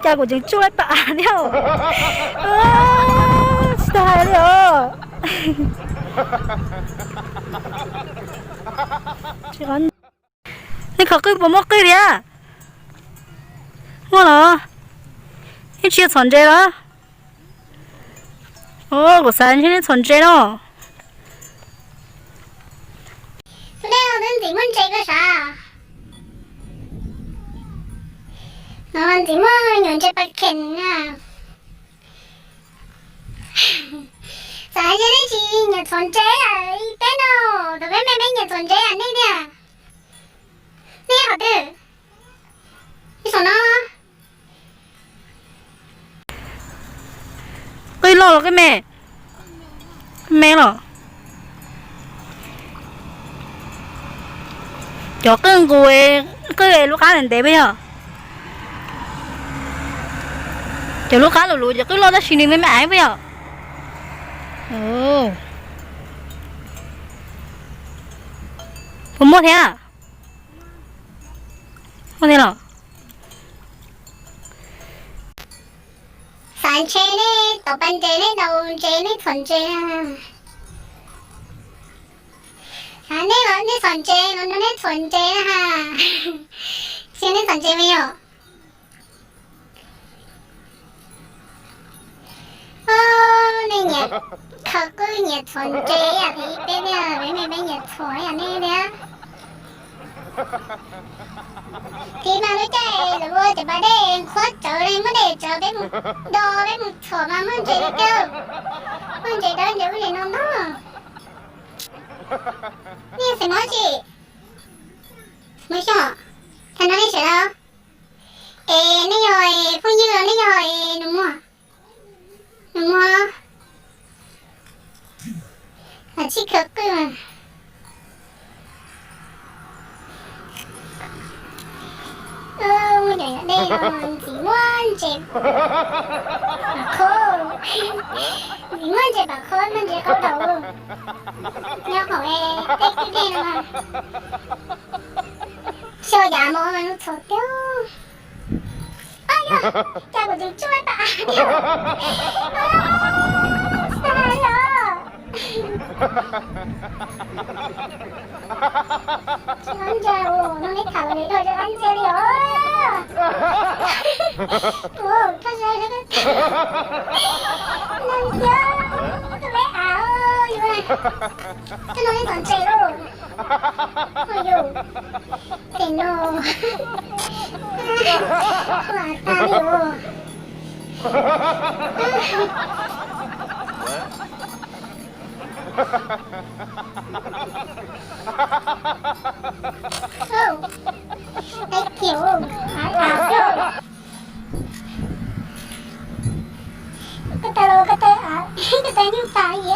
Cas kuv tseem tsuj ib pas av thiab. Tsis tau hais li os. Nej khaws qwj puas muaj qwj thiab? Muaj los? Yeej tsis yog txhom ntses los? Kuv xav ntshe nej txhom ntses no. Tus dej no twb ntxim muaj ntses kawg sav. No ntxim muaj nyuam ntses pas kheem na. Xav ntshe nej tsis nyiam txhom ntses ib peb no, tus peb me peb nyiam txhom ntses nej tiag. Nej hom twg? Ib saum no. Qwj loj los qwj me? Me los? Cov qwj nqus, qwj lub qab ntev ntev puas yog? Cov lub qab luv luv ces qwj loj tab sis nws me me aiv puas yog? Puas muaj thiab? Muaj thiab los? Xav ntshe nej tau pas ntses, nej tau ntses, nej txhom ntses. Xav nej los nej txhom ntses los no, nej txhom ntses na ha. Xav nej txhom ntses me yom. Nej nyiam khaws qwj nyiam txhom ntses ib yam li peb thiab, peb me peb nyiam txhom ib yam nej thiab. Tiv mas lub caij lawv ua cov pas dej qhuav tsawv li, muab dej tsawv peb mus do peb mus txhom mas muaj ntses li kawg. Muaj ntses dawb ntses ub li no ntag. Nej xeem Hmoob tsis? Hmoob Xyooj, thaum no nej sawv daws es nej yog phooj ywg los nej yog nus muag? Nus muag, tsis khaws qwj mas. Muaj cov dej no ntxim muaj ntses pam qhob, ntxim muaj ntses pam qhob, muaj ntses qaub daus nyob hauv tej kwj dej no. Xyov yav mus mas nws txhom tiag. Ab yog, cas kuv tseem tsuj ib pas av thiab. Tsis tau hais li os. Tsis tau ntsia os, no neb tham los nws dag tsis tau ntsia li os. Ua koj sa no thiab, koj peb av yus, koj no neb txom ntses lauj. Yus, ces no, ua tas li os. Thank you. Koj tas los koj tas, koj tas nyuj tas li.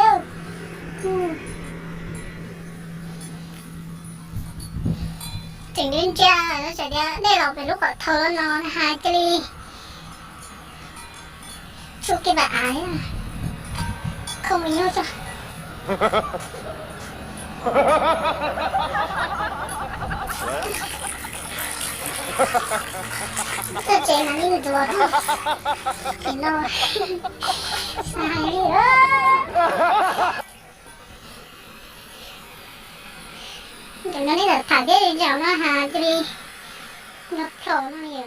Tseem ntsia ntsia, no tseem tias dej los pem lub qhov thau no na has cia li tsuj kiag pas av, kho mus nyob tso. Tuaj tsev mam li ntxuav, ces no, xav hais li. Ntawm no nej tawm tham thiab, zaum no has cia li nyob plho no.